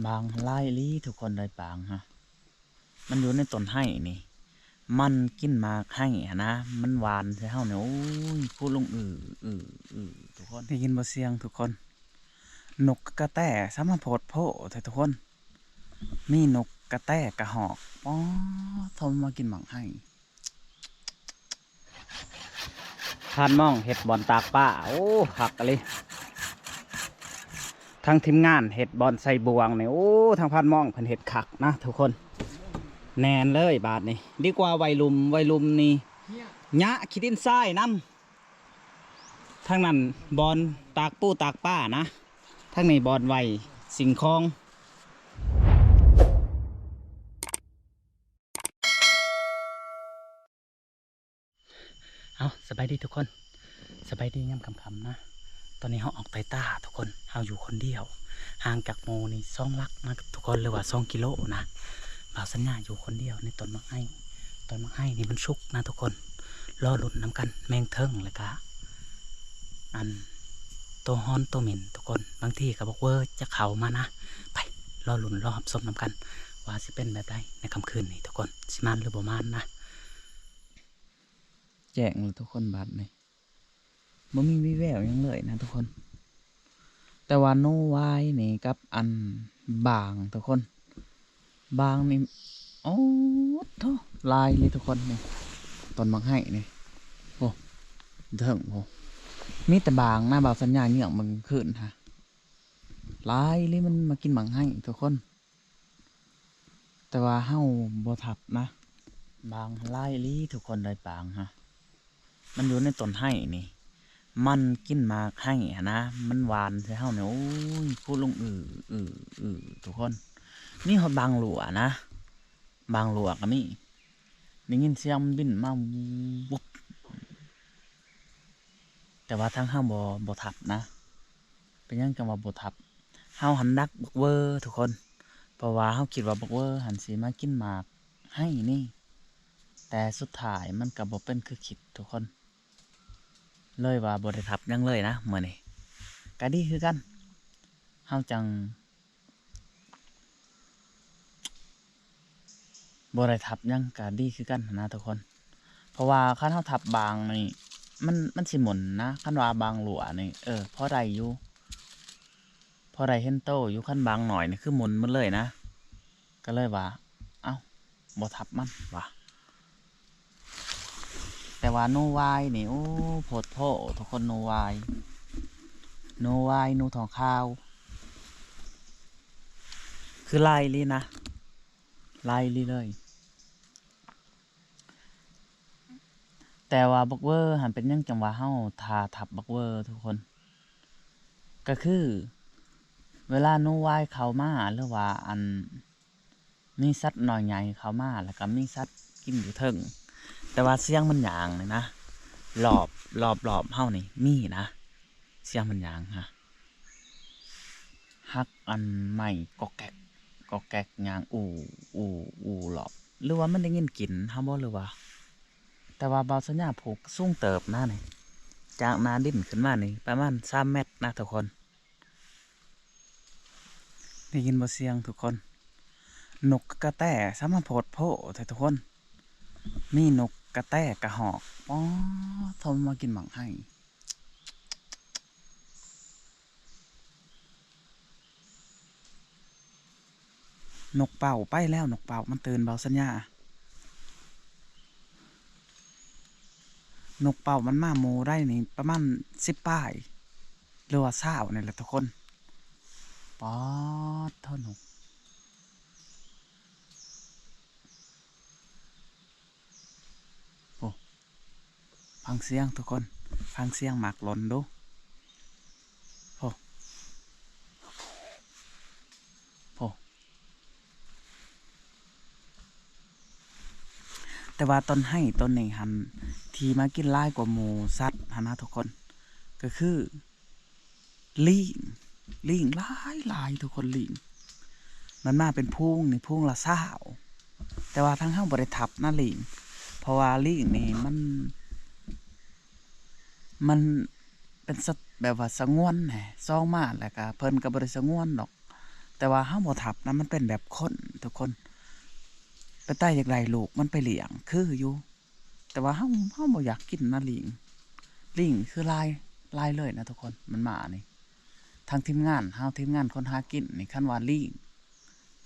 ບາງຫຼາຍອີ່ຫຼີທຸກຄົນເອີຍ ບາງຮະ ມັນຢູ່ໃນຕົ້ນໄຮ້ນີ້ ມັນກິນໝາກໄຮ້ຫັ້ນນະ ມັນຫວ່ານໃສ່ເຮົານີ້ ໂອ້ຍ ພຸດລົງ ອື ອື ອື ທຸກຄົນ ໄດ້ຍິນບໍ່ສຽງທຸກຄົນ? ນົກກະແຕ ສາມາດໂພດໂພແທ້ທຸກຄົນ ມີນົກກະແຕກະຮອກ ປາດໂທ້ ມາກິນໝາກໄຮ້. ພານມອງເຮັດບ່ອນຕາກປາ ໂອ້ ຄັກອີ່ຫຼີ ທັງທີມງານເຮັດບ່ອນໃສ່ບ່ວງນີ້ ໂອ້ ທາງພານມອງເພິ່ນເຮັດຄັກນະທຸກຄົນ ແໜ້ນເລີຍບາດນີ້ ດີກວ່າໄວ້ລຸ່ມ ໄວ້ລຸ່ມນີ້ຫຍ້າຂີ້ດິນຊາຍນຳ ທາງນັ້ນບ່ອນຕາກປູຕາກປານະ ທາງນີ້ບ່ອນໄວ້ສິ່ງຂອງ. ເອົາ ສະບາຍດີທຸກຄົນ ສະບາຍດີຍາມຄ່ຳໆນະ ຕອນນີ້ເຮົາອອກໄຕ່ຕາທຸກຄົນ ເຮົາຢູ່ຄົນດຽວ ຫ່າງຈາກໝູ່ນີ້ສອງຫຼັກນະທຸກຄົນ ຫຼືວ່າສອງກິໂລນະ ບ່າວສັນຍາຢູ່ຄົນດຽວໃນຕົ້ນໝາກໄຮ້ ຕົ້ນໝາກໄຮ້ນີ້ມັນສຸກນະທຸກຄົນ ລໍລຸ້ນນຳກັນ ແມງເຖິງ ແລ້ວກະ ອັນ ໂຕຮ້ອນໂຕເໝັນທຸກຄົນ ບາງທີກະບັກເວີຈະເຂົ້າມານະ ໄປ ລໍລຸ້ນ ລໍຮັບຊົມນຳກັນ ວ່າຊິເປັນແບບໃດໃນຄ່ຳຄືນນີ້ທຸກຄົນ ຊິໝານຫຼືບໍ່ໝານນະ. ແຈ້ງແລ້ວທຸກຄົນ ບາດນີ້ບໍ່ມີວີ່ແວວຫຍັງເລີຍນະທຸກຄົນ ແຕ່ວ່າໜູວາຍນີ້ກັບອັນບາງທຸກຄົນ ບາງນີ້ ໂອ້ໂທ້ ຫຼາຍເລີຍທຸກຄົນ ນີ້ ຕົ້ນໝາກໄຮ້ນີ້ ໂອ້ ເທິງ ໂອ້ ມີແຕ່ບາງນະ ບ່າວສັນຍາເຫຍື້ອງເບິ່ງຄືນຫາ ຫຼາຍເລີຍ ມັນມາກິນໝາກໄຮ້ທຸກຄົນ. ແຕ່ວ່າເຮົາບໍ່ທັບນະ ບາງຫຼາຍອີ່ຫຼີທຸກຄົນເອີຍ ບາງຮະ ມັນຢູ່ໃນຕົ້ນໄຮ້ນີ້ ມັນກິນໝາກໄຮ້ຫັ້ນນະ ມັນຫວ່ານໃສ່ເຮົານີ້ ໂອ້ຍ ພຸດລົງ ອື ອື ອື ທຸກຄົນ ມີຮອດບາງຫຼວນະ ບາງຫຼວກະມີ ໄດ້ຍິນສຽງມັນບິນມາ ວຸບ ແຕ່ວ່າທາງເຮົາບໍ່ ບໍ່ທັບນະ. ເປັນຫຍັງຈັ່ງວ່າບໍ່ທັບ? ເຮົາຫັ້ນດັກບັກເວີທຸກຄົນ ເພາະວ່າເຮົາຄິດວ່າບັກເວີຫັ້ນຊິມາກິນໝາກໄຮ້ນີ້ ແຕ່ສຸດທ້າຍມັນກະບໍ່ເປັນຄືຄິດທຸກຄົນ ເລີຍວ່າບໍ່ໄດ້ທັບຫຍັງເລີຍນະ ມື້ນີ້ກະດີຄືກັນ ເຮົາຈັ່ງ ບໍ່ໄດ້ທັບຫຍັງກະດີຄືກັນຫັ້ນນະທຸກຄົນ ເພາະວ່າຄັນເຮົາທັບບາງນີ້ ມັນ ມັນຊິໝົນນະ ຄັນວ່າບາງຫຼວນີ້ ເອີ ພໍໄດ້ຢູ່ ພໍໄດ້ເຫັນໂຕຢູ່ ຄັນບາງໜ້ອຍນີ້ຄືໝົນໝົດເລີຍນະ ກະເລີຍວ່າ ເອົ້າ ບໍ່ທັບມັນວ່າ ແຕ່ວ່າໜູວາຍນີ້ ໂອ້ ໂພດໂພທຸກຄົນ ໜູວາຍ ໜູວາຍ ໜູທອງຂາວ ຄືຫຼາຍອີ່ຫຼີນະ ຫຼາຍອີ່ຫຼີເລີຍ ແຕ່ວ່າບັກເວີຫັ້ນ ເປັນຫຍັງຈັ່ງວ່າເຮົາຖ້າທັບບັກເວີທຸກຄົນ ກະຄືເວລາໜູວາຍເຂົ້າມາ ຫຼືວ່າອັນ ມີສັດນ້ອຍໃຫຍ່ເຂົ້າມາ ແລ້ວກະມີສັດກິນຢູ່ເທິງ ແຕ່ວ່າສຽງມັນຍ່າງນີ້ນະ ລອບ ລອບ ລອບເຮົານີ້ມີນະ ສຽງມັນຍ່າງຮະ ຫັກອັນໄມ້ກອກແກກ ກອກແກກ ຍ່າງອູ່ ອູ່ ອູ່ລອບ ຫຼືວ່າມັນໄດ້ຍິນກິ່ນເຮົາບໍ່ ຫຼືວ່າ ແຕ່ວ່າບ່າວສັນຍາຜູກສູງເຕີບນະນີ້ ຈາກໜ້າດິນຂຶ້ນມານີ້ປະມານສາມແມັດນະທຸກຄົນ. ໄດ້ຍິນບໍ່ສຽງທຸກຄົນ? ນົກກະແຕສາມາດໂພດໂພແທ້ທຸກຄົນ ມີນົກກະແຕກະຮອກ ປາດໂທ້ ມາກິນໝາກໄຮ້. ນົກເປົ້າໄປແລ້ວ ນົກເປົ້າມັນຕື່ນ ເບົາສັນຍາ. ນົກເປົ້າມັນມາໝູ່ໄດ້ນີ້ປະມານສິບປາຍ ຫຼືວ່າຊາວນີ້ແຫຼະທຸກຄົນ. ປາດໂທ້ ນົກ ໂອ້ ຟັງສຽງທຸກຄົນ ຟັງສຽງໝາກຫຼົ່ນດູ ໂອ້ ໂອ້. ແຕ່ວ່າຕອນໄຮ່ຕອນນີ້ຫັ້ນ ທີ່ມາກິນຫຼາຍກວ່າໝູ່ສັດຫັ້ນນະທຸກຄົນ ກໍຄື ລີງ ລີງຫຼາຍໆ ທຸກຄົນ ລີງ ມັນມາເປັນຝູງນີ້ ຝູງລະຊາວ ແຕ່ວ່າທາງເຮົາບໍ່ໄດ້ທັບນະລີງ ເພາະວ່າລີງນີ້ມັນ ມັນເປັນສັດແບບວ່າສະຫງວນແຫຼະ ສອງມາແລ້ວກະເພິ່ນກະບໍ່ໄດ້ສະຫງວນດອກ ແຕ່ວ່າເຮົາບໍ່ທັບນະ ມັນເປັນແບບຄົນທຸກຄົນ ເປັນຕາຢາກໄດ້ລູກມັນໄປລ້ຽງ ຄືຢູ່ ແຕ່ວ່າເຮົາ ເຮົາບໍ່ຢາກກິນນະ ລີງ ລີງຄືຫຼາຍ ຫຼາຍເລີຍນະທຸກຄົນ ມັນມານີ້ ທາງທີມງານເຮົາ ທີມງານຄົນຫາກິນນີ້ ຄັນວ່າລີງ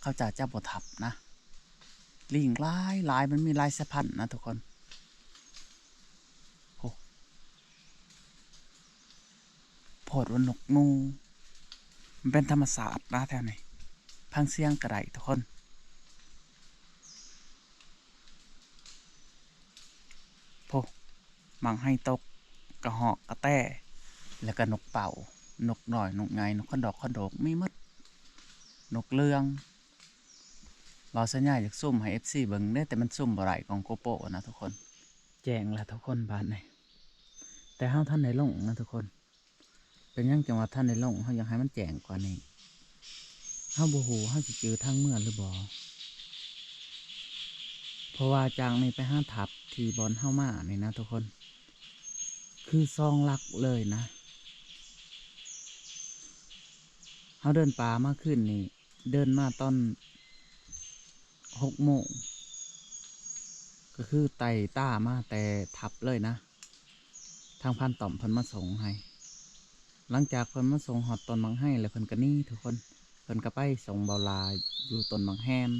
ເຂົາເຈົ້າຈະບໍ່ທັບນະ ລີງຫຼາຍຫຼາຍ ມັນມີຫຼາຍສາຍພັນນະທຸກຄົນ ໂອ້ ໂພດວ່ານົກໜູ ມັນເປັນທຳມະຊາດນະແຖວນີ້ ຟັງສຽງກໍໄດ້ທຸກຄົນ ໂພ ໝາກໄຮຕົກ ກະຮອກ ກະແຕ ແລ້ວກະນົກເປົ້າ ນົກນ້ອຍ ນົກໃຫຍ່ ນົກຄອນດອກ ຄອນໂດກ ມີໝົດ ນົກເຫຼືອງ ບ່າວສັນຍາຢາກຊູມໃຫ້ເອັຟຊີເບິ່ງເດ້ ແຕ່ມັນຊູມບໍ່ໄດ້ ກ້ອງໂກໂປນະທຸກຄົນ ແຈ້ງແລ້ວທຸກຄົນບາດນີ້ ແຕ່ເຮົາທັນໄດ້ລົງນະທຸກຄົນ ເປັນຫຍັງຈັ່ງວ່າທັນໄດ້ລົງ ເຮົາຢາກໃຫ້ມັນແຈ້ງກວ່ານີ້ ເຮົາບໍ່ຮູ້ເຮົາຊິຈື່ທາງເມືອຫຼືບໍ່ ເພາະວ່າຈາກນີ້ໄປຫາທັບທີ່ບ່ອນເຮົາມານີ້ນະທຸກຄົນ ຄືສອງຫຼັກເລີຍນະ ເຮົາເດີນປ່າມາຄືນນີ້ ເດີນມາຕອນຫົກໂມງ ກໍຄືໄຕ່ຕາມາແຕ່ທັບເລີຍນະ ທາງພານຕ້ອມເພິ່ນມາສົ່ງໃຫ້ ຫຼັງຈາກເພິ່ນມາສົ່ງຮອດຕົ້ນໝາກໄຮແລ້ວ ເພິ່ນກໍໜີທຸກຄົນ ເພິ່ນກໍໄປສົ່ງບ່າວຫຼ້າຢູ່ຕົ້ນໝາກແຮນ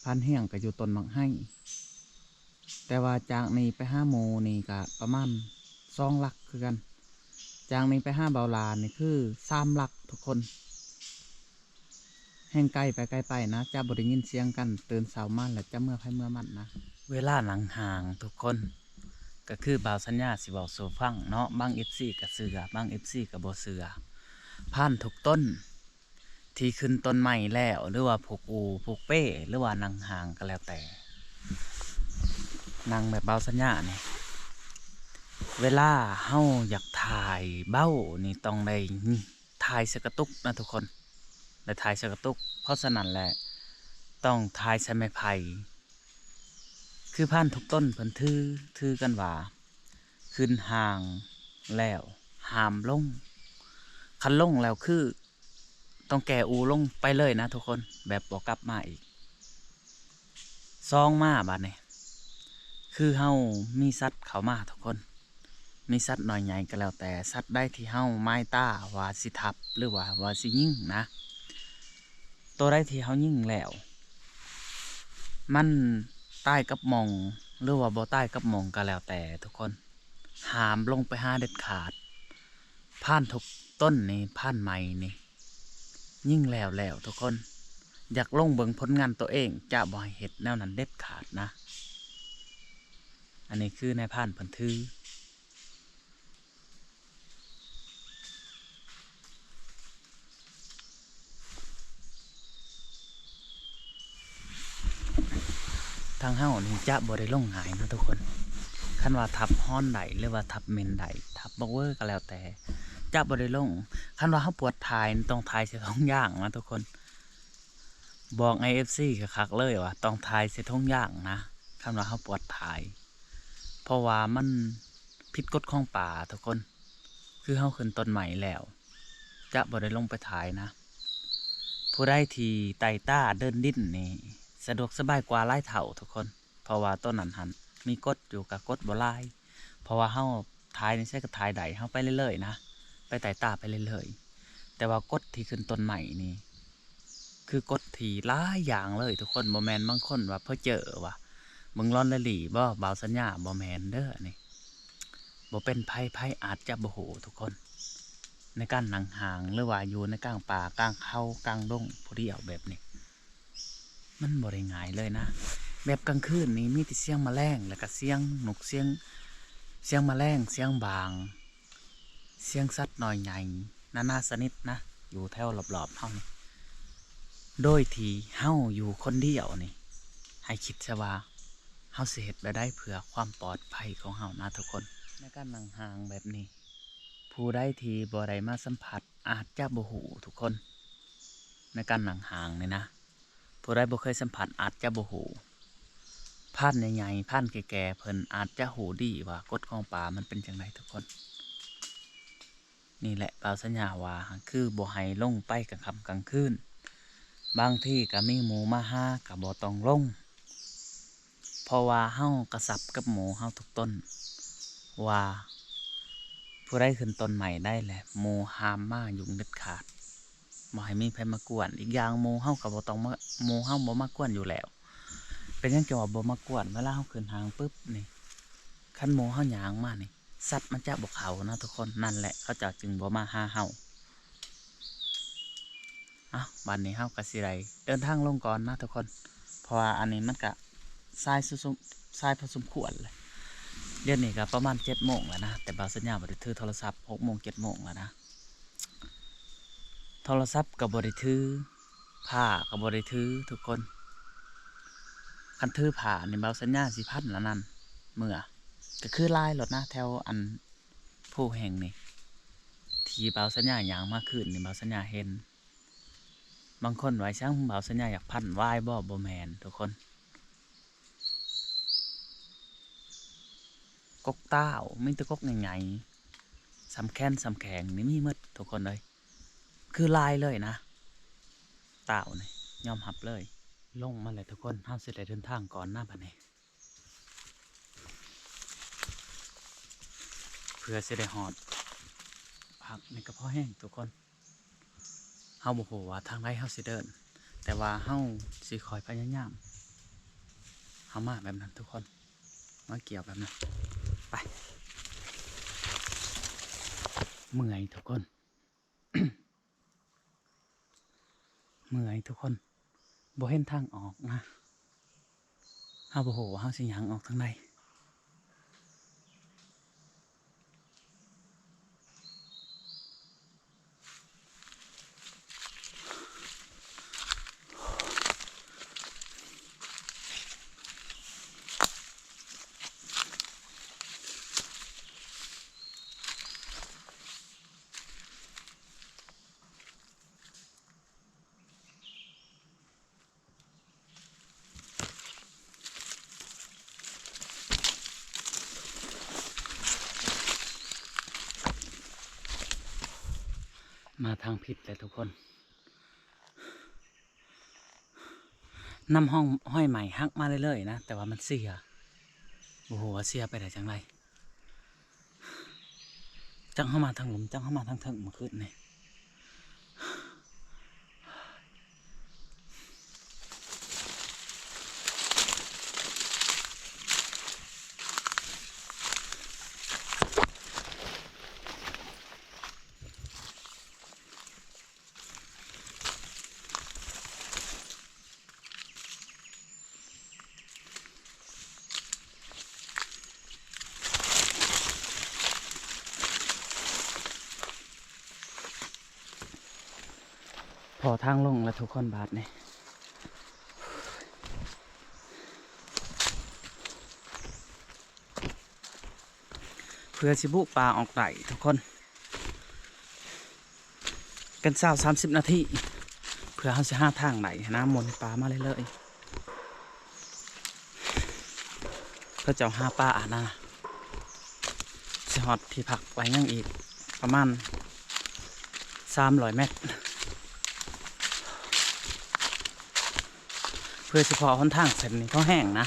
ພານຮຽງກໍຢູ່ຕົ້ນໝາກໄຮ ແຕ່ວ່າຈາກນີ້ໄປຫາໝູ່ນີ້ກະປະມານສອງຫຼັກຄືກັນ ຈາກນີ້ໄປຫາບ່າວຫຼ້ານີ້ຄືສາມຫຼັກທຸກຄົນ ແຮ່ງໄກໄປໄກໄປນະ ຈະບໍ່ໄດ້ຍິນສຽງກັນ ຕື່ນເຊົ້າມາແລ້ວຈະເມືອໃຜເມືອມັນນະ ເວລານັ່ງຮ່າງທຸກຄົນ ກໍຄືບ່າວສັນຍາຊິເວົ້າສູ່ຟັງເນາະ ບາງເອັຟຊີກໍເຊື່ອ ບາງເອັຟຊີກໍບໍ່ເຊື່ອ ພານທຸກຕົນ ທີ່ຂຶ້ນຕົ້ນໄມ້ແລ້ວ ຫຼືວ່າຜູກອູ້ຜູກເປ້ ຫຼືວ່ານັ່ງຮ່າງກໍແລ້ວແຕ່ ນັ່ງແບບບ່າວສັນຍານີ້ ເວລາເຮົາຢາກຖ່າຍເບົ້ານີ້ຕ້ອງໄດ້ຖ່າຍໃສ່ກະຕຸກນະທຸກຄົນ ໄດ້ຖ່າຍໃສ່ກະຕຸກ ເພາະສະນັ້ນແຫຼະ ຕ້ອງຖ່າຍໃສ່ໄມ້ໄຜ່ ຄືພານທຸກຕົນເພິ່ນຖື ຖືກັນວ່າ ຂຶ້ນຮ່າງແລ້ວຫ້າມລົງ ຄັນລົງແລ້ວຄື ຕ້ອງແກ່ອູ່ລົງໄປເລີຍນະທຸກຄົນ ແບບບໍ່ກັບມາອີກ ສອງມາບາດນີ້ ຄືເຮົາມີສັດເຂົ້າມາທຸກຄົນ ມີສັດນ້ອຍໃຫຍ່ກໍແລ້ວແຕ່ ສັດໃດທີ່ເຮົາໝາຍຕາວ່າຊິທັບ ຫຼືວ່າ ວ່າຊິຍິງນະ ໂຕໃດທີ່ເຮົາຍິງແລ້ວ ມັນຕາຍກັບໝ່ອງ ຫຼືວ່າບໍ່ຕາຍກັບໝ່ອງກໍແລ້ວແຕ່ທຸກຄົນ ຫ້າມລົງໄປຫາເດັດຂາດ ພານທຸກຕົນນີ້ ພານໃໝ່ນີ້ ຍິງແລ້ວແລ້ວທຸກຄົນ ຢາກລົງເບິ່ງຜົນງານໂຕເອງ ຈະບໍ່ໃຫ້ເຮັດແນວນັ້ນເດັດຂາດນະ ອັນນີ້ຄືນາຍພານເພິ່ນຖື ທາງເຮົານີ້ຈະບໍ່ໄດ້ລົງງ່າຍນະທຸກຄົນ ຄັນວ່າທັບຮອນໄດ້ ຫຼືວ່າທັບເມັນໄດ້ ທັບບັກເວີກໍແລ້ວແຕ່ ຈະບໍ່ໄດ້ລົງ ຄັນວ່າເຮົາປວດຖ່າຍ ຕ້ອງຖ່າຍໃສ່ຖົງຢາງນະທຸກຄົນ ບອກໃຫ້ເອັຟຊີຄັກໆເລີຍວ່າຕ້ອງຖ່າຍໃສ່ຖົງຢາງນະ ຄັນວ່າເຮົາປວດຖ່າຍ ເພາະວ່າມັນຜິດກົດຂອງປ່າທຸກຄົນ ຄືເຮົາຂຶ້ນຕົ້ນໄມ້ແລ້ວ ຈະບໍ່ໄດ້ລົງໄປຖ່າຍນະ ຜູ້ໃດທີ່ໄຕ່ຕາເດີນດິນນີ້ ສະດວກສະບາຍກວ່າຫຼາຍເທົ່າທຸກຄົນ ເພາະວ່າໂຕນັ້ນຫັ້ນມີກົດຢູ່ ກະກົດບໍ່ຫຼາຍ ເພາະວ່າເຮົາຖ່າຍໃນໃສກໍຖ່າຍໄດ້ ເຮົາໄປເລື້ອຍໆນະ ໄປໄຕ່ຕາໄປເລື້ອຍໆ ແຕ່ວ່າກົດທີ່ຂຶ້ນຕົ້ນໄມ້ນີ້ ຄືກົດທີ່ຫຼາຍຢ່າງເລີຍທຸກຄົນ ບໍ່ແມ່ນບາງຄົນວ່າເພີ້ເຈີວ່າ ເບິ່ງລອນລະລີບໍ່ ບ່າວສັນຍາ ບໍ່ແມ່ນເດີ ອັນນີ້ບໍ່ເປັນໃຜ ໃຜອາດຈະບໍ່ຮູ້ທຸກຄົນ ໃນການນັ່ງຮ່າງ ຫຼືວ່າຢູ່ໃນກາງປ່າກາງເຂົາກາງດົງຜູ້ດຽວແບບນີ້ ມັນບໍ່ໄດ້ງ່າຍເລີຍນະ ແບບກາງຄືນນີ້ມີແຕ່ສຽງມະແລງ ແລ້ວກະສຽງນົກ ສຽງ ສຽງມະແລງ ສຽງບາງ ສຽງສັດນ້ອຍໃຫຍ່ນານາຊະນິດນະ ຢູ່ແຖວລອບໆເຮົານີ້ ໂດຍທີ່ເຮົາຢູ່ຄົນດຽວນີ້ ໃຫ້ຄິດຊະວ່າເຮົາຊິເຮັດແບບໃດເພື່ອຄວາມປອດໄພຂອງເຮົານະທຸກຄົນ ໃນການນັ່ງຮ່າງແບບນີ້ ຜູ້ໃດທີ່ບໍ່ໄດ້ມາສຳຜັດອາດຈະບໍ່ຮູ້ທຸກຄົນ ໃນການນັ່ງຮ່າງນີ້ນະ ຜູ້ໃດບໍ່ເຄີຍສຳຜັດອາດຈະບໍ່ຮູ້ ພານໃຫຍ່ໆ ພານແກ່ໆ ເພິ່ນອາດຈະຮູ້ດີວ່າກົດຂອງປ່າມັນເປັນຈັ່ງໃດທຸກຄົນ ນີ້ແຫຼະ ບ່າວສັນຍາວ່າ ຄືບໍ່ໃຫ້ລົງໄປກາງຄ່ຳກາງຄືນ ບາງທີກໍມີໝູມາຫາກໍບໍ່ຕ້ອງລົງ ເພາະວ່າເຮົາກະຊັບກັບໝູເຮົາທຸກຕົ້ນ ວ່າຜູ້ໃດຂຶ້ນຕົ້ນໄມ້ໃດແຫຼະ ໝູຫ້າມມາຫຍຸ້ງເດັດຂາດ ບໍ່ໃຫ້ມີໃຜມາກວນ. ອີກຢ່າງໝູເຮົາກໍບໍ່ຕ້ອງມາ ໝູເຮົາບໍ່ມາກວນຢູ່ແລ້ວ. ເປັນຫຍັງຈຶ່ງວ່າບໍ່ມາກວນ? ເວລາເຮົາຂຶ້ນຫ້າງປຶບນີ້ ຄັນໝູເຮົາຍ່າງມານີ້ ສັດມັນຈະບໍ່ເຂົ້ານະທຸກຄົນ. ນັ້ນແຫຼະ ເຂົາເຈົ້າຈຶ່ງບໍ່ມາຫາເຮົາ. ເອົ້າ ບາດນີ້ເຮົາກໍຊິໄດ້ເດີນທາງລົງກ່ອນນະທຸກຄົນ ເພາະວ່າອັນນີ້ມັນກະສາຍສຸ ສາຍພໍສົມຄວນແຫຼະ. ດຽວນີ້ກໍປະມານເຈັດໂມງແລ້ວນະ ແຕ່ບ່າວສັນຍາບໍ່ໄດ້ຖືໂທລະສັບ ຫົກໂມງເຈັດໂມງແລ້ວນະ. ໂທລະສັບກໍບໍ່ໄດ້ຖື ຜ້າກໍບໍ່ໄດ້ຖືທຸກຄົນ. ຄັນຖືຜ້ານີ້ບ່າວສັນຍາຊິພັນລະນັ້ນເມືອ. ກໍຄືຫຼາຍໂລດນະ ແຖວອັນ ພູແຫ່ງນີ້ ທີ່ບ່າວສັນຍາຍ່າງມາຄືນນີ້ ບ່າວສັນຍາເຫັນ ບາງຄົນວ່າ "ສັງ ບ່າວສັນຍາຢາກພັນຫວາຍບໍ່?" ບໍ່ແມ່ນທຸກຄົນ ກົກຕ່າວ ມີແຕ່ກົກໃຫຍ່ໆ ສ່ຳແຂນສ່ຳແຂ້ງນີ້ມີໝົດທຸກຄົນເອີຍ ຄືຫຼາຍເລີຍນະ ຕ່າວນີ້ຍອມຮັບເລີຍ. ລົງມາແລ້ວທຸກຄົນ ເຮົາຊິໄດ້ເດີນທາງກ່ອນນະບັດນີ້. ເພື່ອຊິໄດ້ຮອດພັກນີ້ກໍພໍແຮງທຸກຄົນ. ເຮົາບໍ່ຮູ້ວ່າທາງໃດເຮົາຊິເດີນ ແຕ່ວ່າເຮົາຊິຄອຍພະຍາຍາມ. ເຮົາມາແບບນັ້ນທຸກຄົນ ມາກ່ຽວແບບນັ້ນ ໄປ. ເມື່ອຍທຸກຄົນ. ເມື່ອຍທຸກຄົນ ບໍ່ເຫັນທາງອອກນະ ເຮົາບໍ່ຮູ້ວ່າເຮົາຊິຍ່າງອອກທາງໃດ. ມາທາງຜິດແລ້ວທຸກຄົນ. ນຳຮ່ອງຮອຍໄມ້ຫັກມາເລື້ອຍໆນະ ແຕ່ວ່າມັນເສຍ ບໍ່ຮູ້ວ່າເສຍໄປໄດ້ຈັ່ງໃດ. ຈັກເຮົາມາທາງລຸ່ມ ຈັກເຮົາມາທາງເທິງມື້ຄືນນີ້. ພໍທາງລົງແລ້ວທຸກຄົນບາດນີ້. ເພື່ອຊິບຸປ່າອອກໄດ້ທຸກຄົນ ກັນຊາວສາມສິບນາທີ ເພື່ອເຮົາຊິຫາທາງໄດ້ຫັ້ນນະ ໝູ່ປ່າມາເລື້ອຍໆ ເຂົາເຈົ້າຫາປາຫັ້ນນະ. ຊິຮອດທີ່ພັກໄດ້ຍັງອີກປະມານສາມຮ້ອຍແມັດ ເພື່ອຊິພໍ້ຫົນທາງເສັ້ນນີ້ພໍແຮງນະ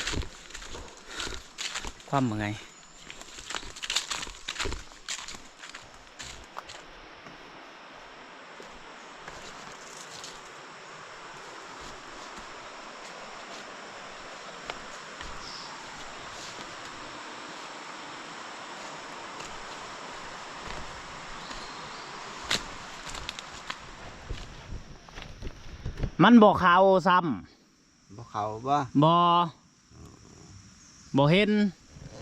ຄວາມເມື່ອຍ. ມັນບໍ່ເຂົ້າຊ້ຳ. ບໍ່ເຂົ້າບໍ່? ບໍ່ ບໍ່ເຫັນ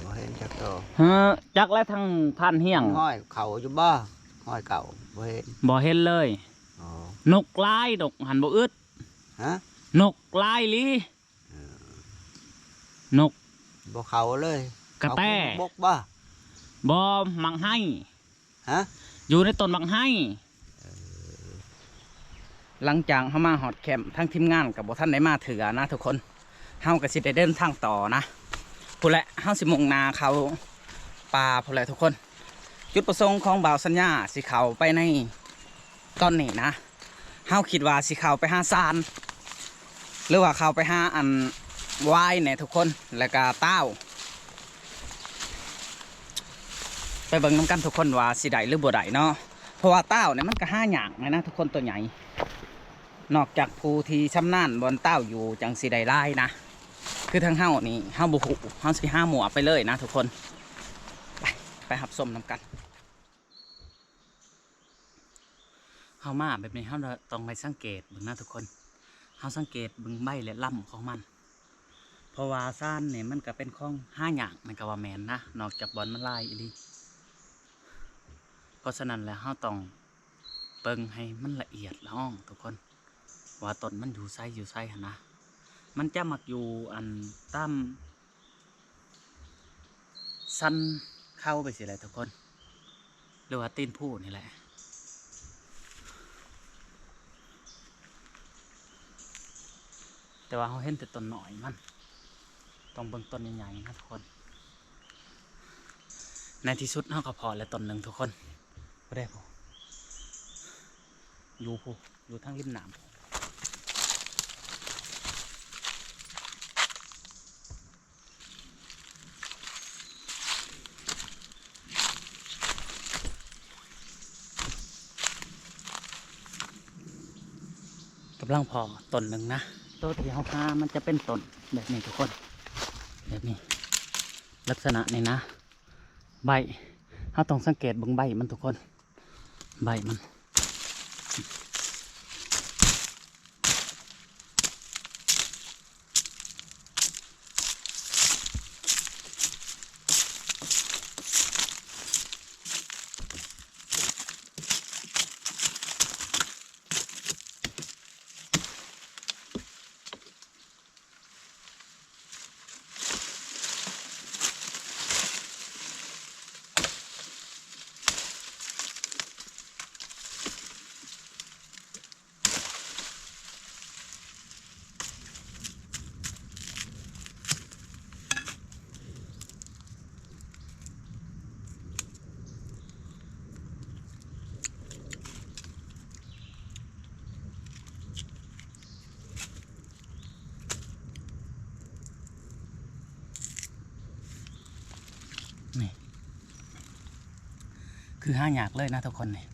ບໍ່ເຫັນຈັກໂຕ. ເຮີ ຈັກແລ້ວທາງຜ່ານຮຽງ ຮອຍເຂົ້າຢູ່ບໍ່? ຮອຍເຂົ້າບໍ່ເຫັນ ບໍ່ເຫັນເລີຍ. ອໍ ນົກຫຼາຍ ນົກຫັ້ນບໍ່ອຶດ. ຮະ? ນົກຫຼາຍອີ່ຫຼີ. ເອີ ນົກ ບໍ່ເຂົ້າເລີຍ. ກະແຕ ເຂົ້າກົກບໍ່? ບໍ່ ໝາກໄຮ. ຮະ? ຢູ່ໃນຕົ້ນໝາກໄຮ. ເອີ ຫຼັງຈາກເຮົາມາຮອດແຄມ ທາງທີມງານກໍບໍ່ທັນໄດ້ມາເທື່ອນະທຸກຄົນ ເຮົາກໍຊິໄດ້ເດີນທາງຕໍ່ນະ. ພຸ້ນແຫຼະ ເຮົາຊິມຸ່ງໜ້າເຂົ້າປ່າພຸ້ນແຫຼະທຸກຄົນ. ຈຸດປະສົງຂອງບ່າວສັນຍາຊິເຂົ້າໄປໃນຕອນນີ້ນະ ເຮົາຄິດວ່າຊິເຂົ້າໄປຫາຊານ ຫຼືວ່າເຂົ້າໄປຫາອັນຫວາຍແດ່ທຸກຄົນ ແລ້ວກະຕ່າວ ໄປເບິ່ງນຳກັນທຸກຄົນວ່າຊິໄດ້ຫຼືບໍ່ໄດ້ເນາະ. ເພາະວ່າຕ່າວນີ້ມັນກະຫາຍາກແດ່ນະທຸກຄົນ ໂຕໃຫຍ່ ນອກຈາກຜູ້ທີ່ຊຳນານບ່ອນຕ່າວຢູ່ຈັ່ງຊິໄດ້ຫຼາຍນະ. ຄືທາງເຮົານີ້ເຮົາບໍ່ຮູ້ ເຮົາຊິຫາມົ້ວໄປເລີຍນະທຸກຄົນ. ໄປ ໄປຮັບຊົມນຳກັນ. ເຮົາມາແບບນີ້ ເຮົາຕ້ອງໄດ້ສັງເກດເບິ່ງນະທຸກຄົນ. ເຮົາສັງເກດເບິ່ງໃບ ແລະ ລຳຂອງມັນ ເພາະວ່າຊານນີ້ມັນກະເປັນຂອງຫາຍາກ ມັນກະວ່າແມ່ນນະ ນອກຈາກບ່ອນມັນຫຼາຍອີ່ຫຼີ. ເພາະສະນັ້ນແລ້ວ ເຮົາຕ້ອງເບິ່ງໃຫ້ມັນລະອຽດລະອອງທຸກຄົນ ວ່າຕົ້ນມັນຢູ່ໃສຢູ່ໃສຫັ້ນນະ. ມັນຈະມັກຢູ່ອັນຕາມ ສັນເຂົາໄປຊີ້ແຫຼະທຸກຄົນ ຫຼືວ່າຕີນພູນີ້ແຫຼະ. ແຕ່ວ່າເຮົາເຫັນແຕ່ຕົ້ນນ້ອຍມັນ ຕ້ອງເບິ່ງຕົ້ນໃຫຍ່ໆນະທຸກຄົນ. ໃນທີ່ສຸດເຮົາກະພໍ້ແລ້ວຕົ້ນໜຶ່ງທຸກຄົນ. ຜູ້ໃດຜູ້ ຢູ່ຜູ້ ຢູ່ທາງລິມນ້ຳ. ກຳລັງພໍ້ຕົ້ນໜຶ່ງນະ. ໂຕທີ່ເຮົາຫາມັນຈະເປັນຕົ້ນແບບນີ້ທຸກຄົນ ແບບນີ້ ລັກສະນະນີ້ນະ. ໃບ ເຮົາຕ້ອງສັງເກດເບິ່ງໃບມັນທຸກຄົນ ໃບມັນ. ນີ້ ຄືຫາຍາກເລີຍນະທຸກຄົນນີ້.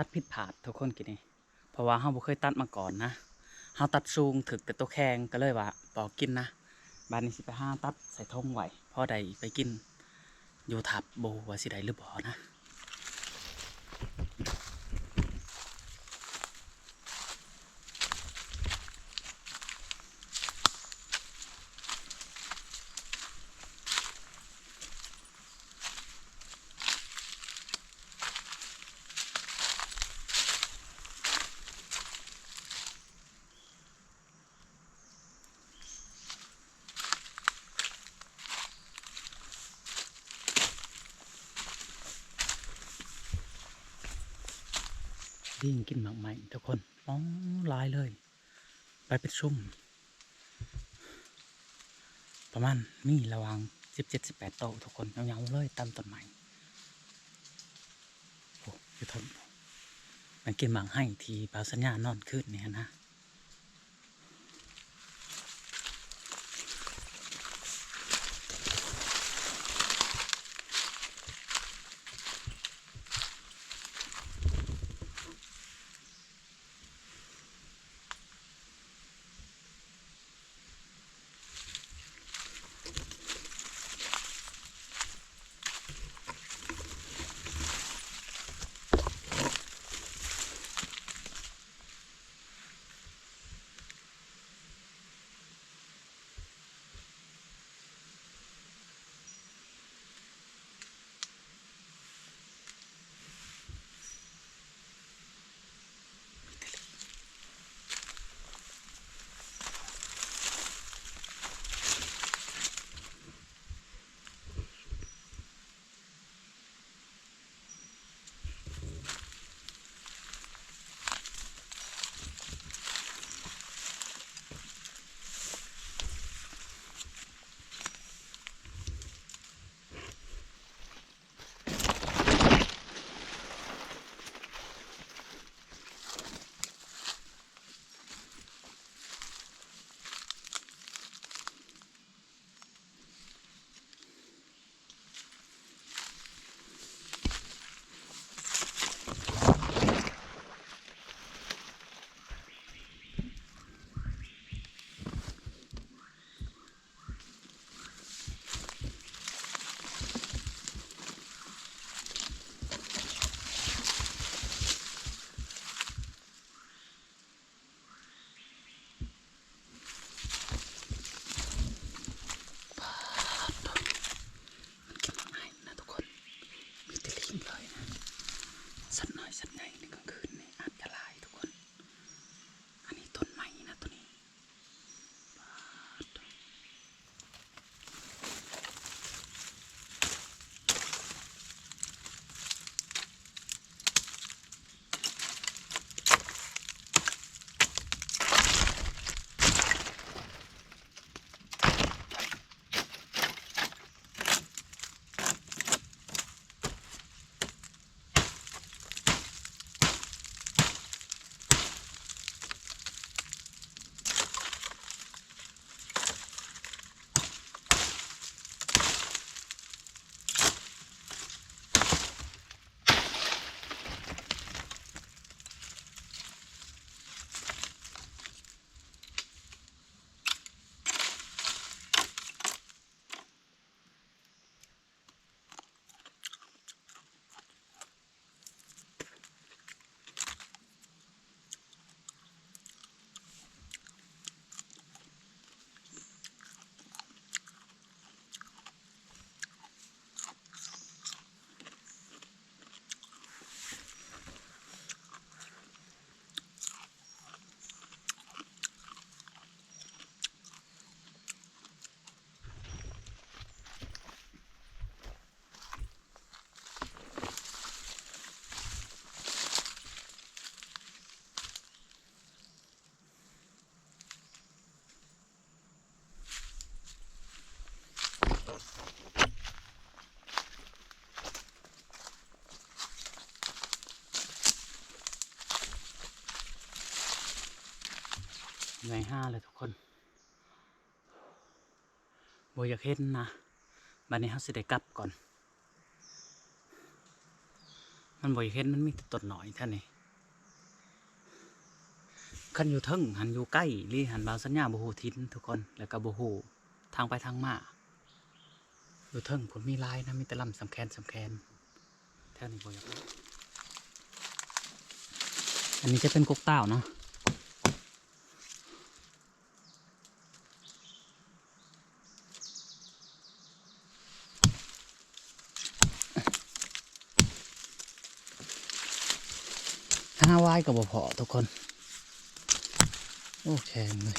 ຕັດຜິດພາດທຸກຄົນ ກີ້ນີ້ ເພາະວ່າເຮົາບໍ່ເຄີຍຕັດມາກ່ອນນະ. ເຮົາຕັດສູງ ຖືກແຕ່ໂຕແຂງ ກະເລີຍວ່າປອກກິນນະ. ບາດນີ້ຊິໄປຫາຕັດໃສ່ຖົງໄວ້ ພໍໄດ້ໄປກິນຢູ່ທັບ ບໍ່ຮູ້ວ່າຊິໄດ້ຫຼືບໍ່ນະ. ລີງກິນໝາກໄມ້ທຸກຄົນ. ອໍ ຫຼາຍເລີຍ. ປປະຊຸມ ປະມານມີລະຫວ່າງສິບເຈັດ ສິບແປດໂຕະທຸກຄົນ ຍາວໆເລີຍຕາມຕົ້ນໄມ້. ໂອ້ ຢູ່ເທິງ ມັນກິນໝາກໄຮທີ່ບ່າວສັນຍານອນຄືນນີ້ຫັ້ນນະ. ປາດໂທ້ ມັນກິນໝາກໄຮນະທຸກຄົນ ມີແຕ່ລີງເລີຍນະ ສັດນ້ອຍສັດໃຫຍ່ໃນກາງຄືນນີ້ອາດຈະຫຼາຍທຸກຄົນ. ອັນນີ້ຕົ້ນໄມ້ນະໂຕນີ້ ປາດໂທ້. ເມື່ອຍຫາແລ້ວທຸກຄົນ. ບໍ່ຢາກເຫັນນະ ບາດນີ້ເຮົາຊິໄດ້ກັບກ່ອນ ມັນບໍ່ຢາກເຫັນ ມັນມີແຕ່ຕົ້ນນ້ອຍແທ້ນີ້. ຄັນຢູ່ເທິງຫັ້ນ ຢູ່ໃກ້ອີ່ຫຼີຫັ້ນ ບ່າວສັນຍາບໍ່ຮູ້ຖິ່ນທຸກຄົນ ແລ້ວກໍບໍ່ຮູ້ທາງໄປທາງມາ. ຢູ່ເທິງພຸ້ນມີຫຼາຍນະ ມີແຕ່ລຳສຳແຄນສຳແຄນ. ແຖວນີ້ບໍ່ຢາກເອົາ ອັນນີ້ຈະເປັນກົກຕ່າວເນາະ. ຫາຫວາຍກໍບໍ່ພໍ້ທຸກຄົນ. ໂອ້ ແຂງເລີຍ.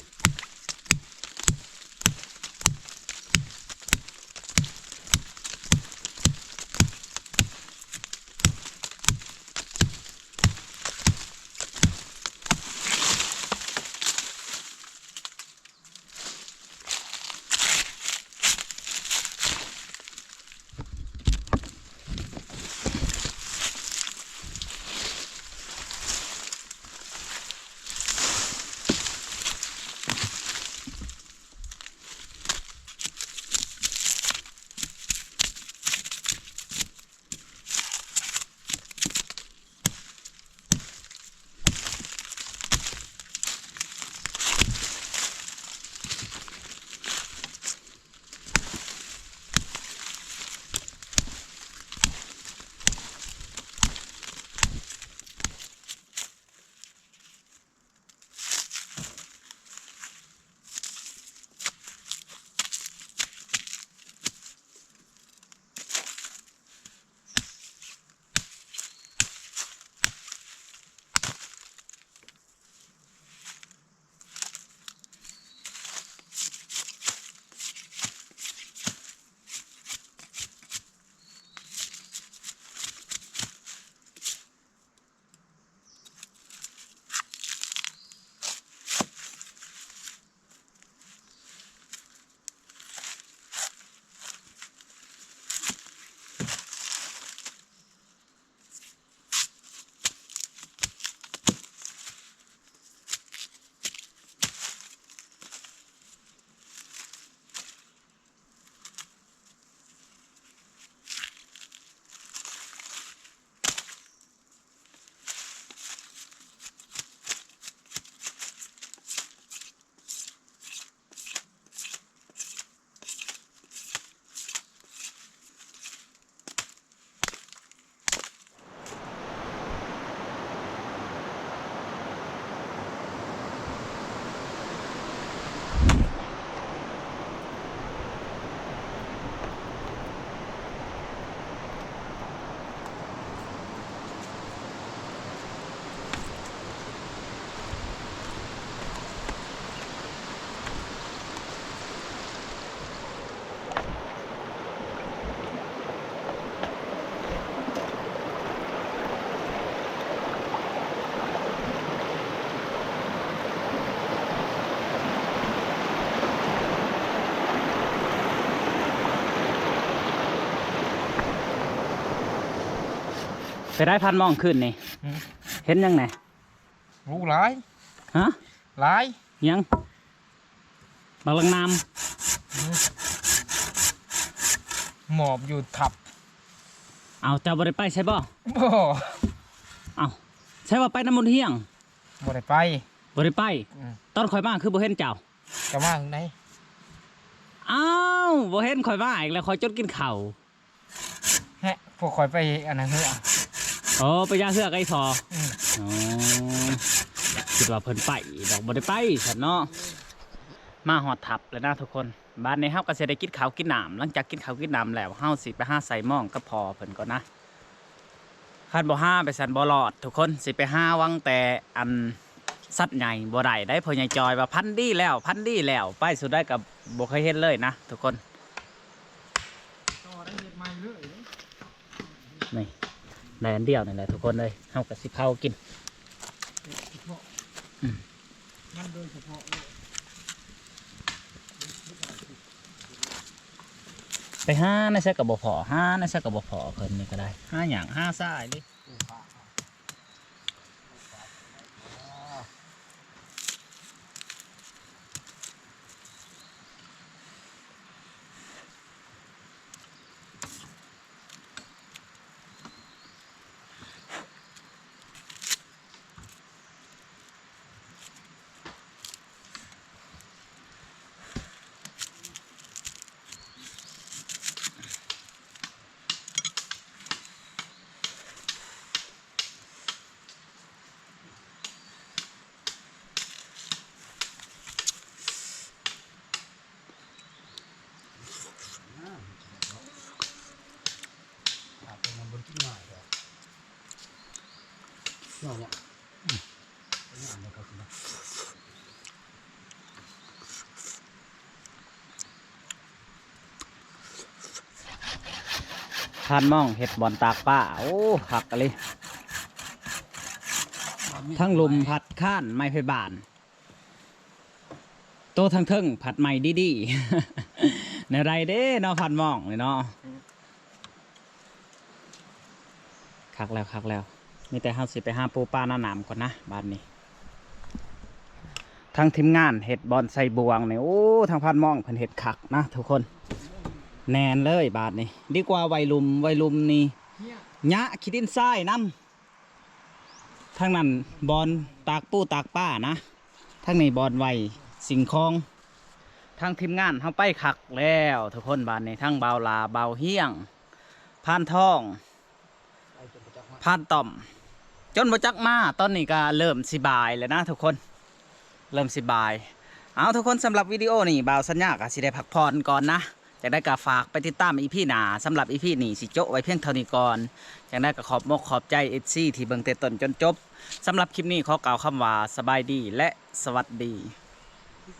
ໄດ້ພັນມອງຄືນນີ້ ຫືມ ເຫັນຫຍັງແດ່? ໂອ້ ຫຼາຍ ຮະ? ຫຼາຍ ຫຍັງ? ບັກລາງນ້ຳ ຫືມ ໝອບຢູ່ທັບ. ເອົາ ເຈົ້າບໍ່ໄດ້ໄປໃສບໍ່? ບໍ່. ເອົາ ໃສວ່າໄປນຳບຸນຮຽງ? ບໍ່ໄດ້ໄປ ບໍ່ໄດ້ໄປ. ອືມ ຕອນຂ້ອຍມາຄືບໍ່ເຫັນເຈົ້າ? ເຈົ້າມາທາງໃດ? ອ້າວ ບໍ່ເຫັນຂ້ອຍມາອີກແລ້ວ ຂ້ອຍຈົດກິນເຂົ້າ. ແຮະ ພວກຂ້ອຍໄປອັນນັ້ນເຮືອ. ໂອ້ ໄປຢາເຮືອກັບອີ່ພໍ່. ອືມ ອໍ ຄິດວ່າເພິ່ນໄປດອກ ບໍ່ໄດ້ໄປຊັ້ນເນາະ. ມາຮອດທັບແລ້ວນະທຸກຄົນ. ບາດນີ້ເຮົາກໍຊິໄດ້ກິນເຂົ້າກິນນ້ຳ. ຫຼັງຈາກກິນເຂົ້າກິນນ້ຳແລ້ວ ເຮົາຊິໄປຫາໃສ່ມອງກັບພໍ່ເພິ່ນກ່ອນນະ. ຄັນບໍ່ຫາໄປຊັ້ນບໍ່ລອດທຸກຄົນ. ຊິໄປຫາຫວັງແຕ່ອັນ ສັດໃຫຍ່ບໍ່ໄດ້ໄດ໋. ພໍ່ໃຫຍ່ຈອຍວ່າ ຝັນດີແລ້ວ ຝັນດີແລ້ວ. ໄປສຸດໃດກໍບໍ່ເຄີຍເຫັນເລີຍນະທຸກຄົນ. ນີ້ ໄດ້ອັນດຽວນີ້ແຫຼະທຸກຄົນເອີຍ. ເຮົາກໍຊິເຜົາກິນ. ອືມ ມັນໂດຍສະເພາະເລີຍ ໄປຫາໃນໃສກໍບໍ່ພໍ້ ຫາໃນໃສກໍບໍ່ພໍ້. ເພິ່ນນີ້ກໍໄດ້ ຫາຫຍັງ ຫາຊາຍເລີຍ. ທ່ານມອງເຮັດບ່ອນຕາກປາ ໂອ້ ຄັກອີ່ຫຼີ. ທັງລຸ່ມພັດຄານໄມ້ໄຜ່ບ້ານ ໂຕທາງເທິງພັດໄມ້ດີໆ. ແນວໃດເດ້ເນາະ ພັດໝອງນີ້ເນາະ. ຄັກແລ້ວ ຄັກແລ້ວ. ມີແຕ່ເຮົາຊິໄປຫາປູປາໜ້ານ້ຳກ່ອນນະບາດນີ້. ທາງທີມງານເຮັດບ່ອນໃສ່ບ່ວງນີ້ ໂອ້ ທາງພັດໝອງເພິ່ນເຮັດຄັກນະທຸກຄົນ. ແໜ້ນເລີຍບາດນີ້ ດີກວ່າໄວ້ລຸ່ມ ໄວ້ລຸ່ມນີ້ຫຍ້າຂີ້ດິນຊາຍນຳ. ທາງນັ້ນບ່ອນຕາກປູຕາກປານະ ທາງນີ້ບ່ອນໄວ້ສິ່ງຂອງ. ທາງທີມງານເຮົາໄປຄັກແລ້ວທຸກຄົນ. ບາດນີ້ທັງບ່າວຫຼ້າ ບ່າວຮຽງ ພານທອງ ພານຕ້ອມ ຈົນບໍ່ຈັກມາ. ຕອນນີ້ກໍເລີ່ມຊິບ່າຍແລ້ວນະທຸກຄົນ ເລີ່ມຊິບ່າຍ. ເອົາ ທຸກຄົນ ສຳລັບວິດີໂອນີ້ ບ່າວສັນຍາກໍຊິໄດ້ພັກຜ່ອນກ່ອນນະ. ຈັ່ງໃດກໍຝາກໄປຕິດຕາມອີພີໜ້າ. ສຳລັບອີພີນີ້ຊິໂຈະໄວ້ພຽງເທົ່ານີ້ກ່ອນ. ຈັ່ງໃດກໍຂອບມົກຂອບໃຈເອັຟຊີທີ່ເບິ່ງແຕ່ຕົ້ນຈົນຈົບ. ສຳລັບຄລິບນີ້ຂໍກ່າວຄຳວ່າສະບາຍດີ ແລະ ສະຫວັດດີ.